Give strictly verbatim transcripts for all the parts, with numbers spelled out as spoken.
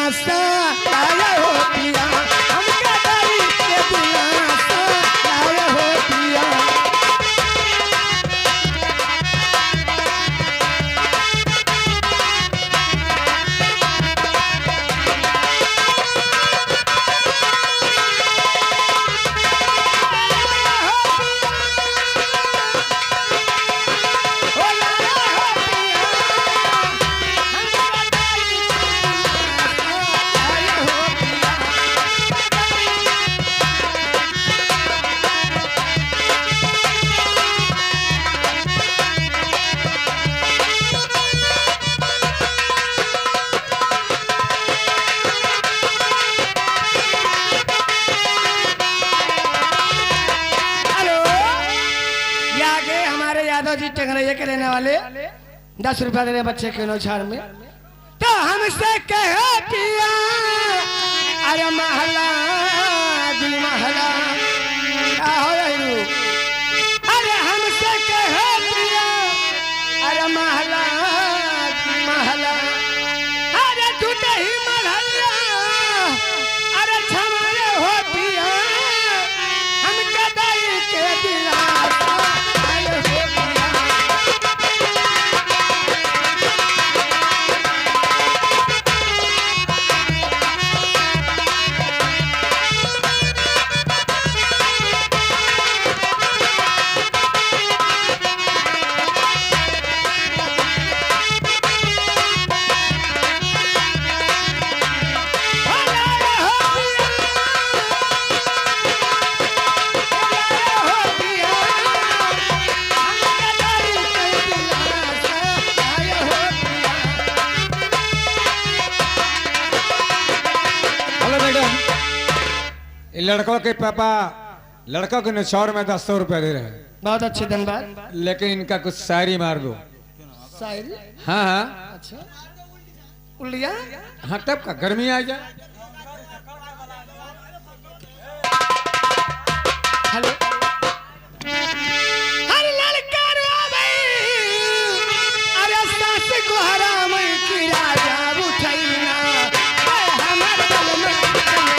लाया हो पिया, हमका दाई के दिलासा लाया हो पिया। हेलो, ये आगे हमारे यादव जी टंगरैया के रहने वाले, दस रुपया दे रहे बच्चे के नौछाड़ में। तो हमसे कहे पिया, अरे महला, दुई महला, का हो रही? अरे हमसे कहे पिया, अरे महला, दुई महला, अरे टूटे ही महला, अरे छमाए हो पिया, हमका दाई के दिलासा आए हो पिया। हेलो मैडम, ये लड़कों के पापा लड़कों के निचोड़ में दस सौ रुपया दे रहे हैं। बहुत अच्छे, धन्यवाद। लेकिन इनका कुछ शायरी मार दो। शायरी? हाँ, हाँ। अच्छा। उल्लिया? हाँ, तब का गर्मी आ जाए। हेलो। हर ललकारो भाई, अरे सास को हराम की राजा उठैया, ओए हमार बलमा उठैया।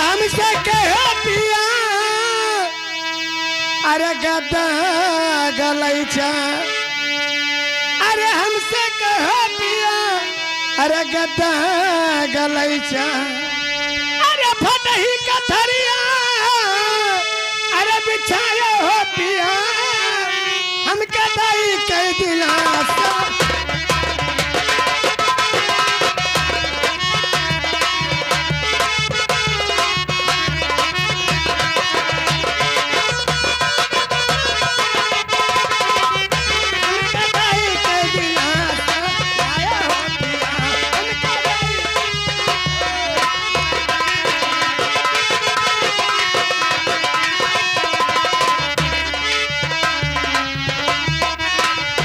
हमसे कहे पिया, अरे गद्दा गलैचा, अरे हमसे कहे पिया, अरे गद्दा गलैचा, अरे फटही कथरिया, अरे बिछायो हो पिया, हमका दाई के दिलासा।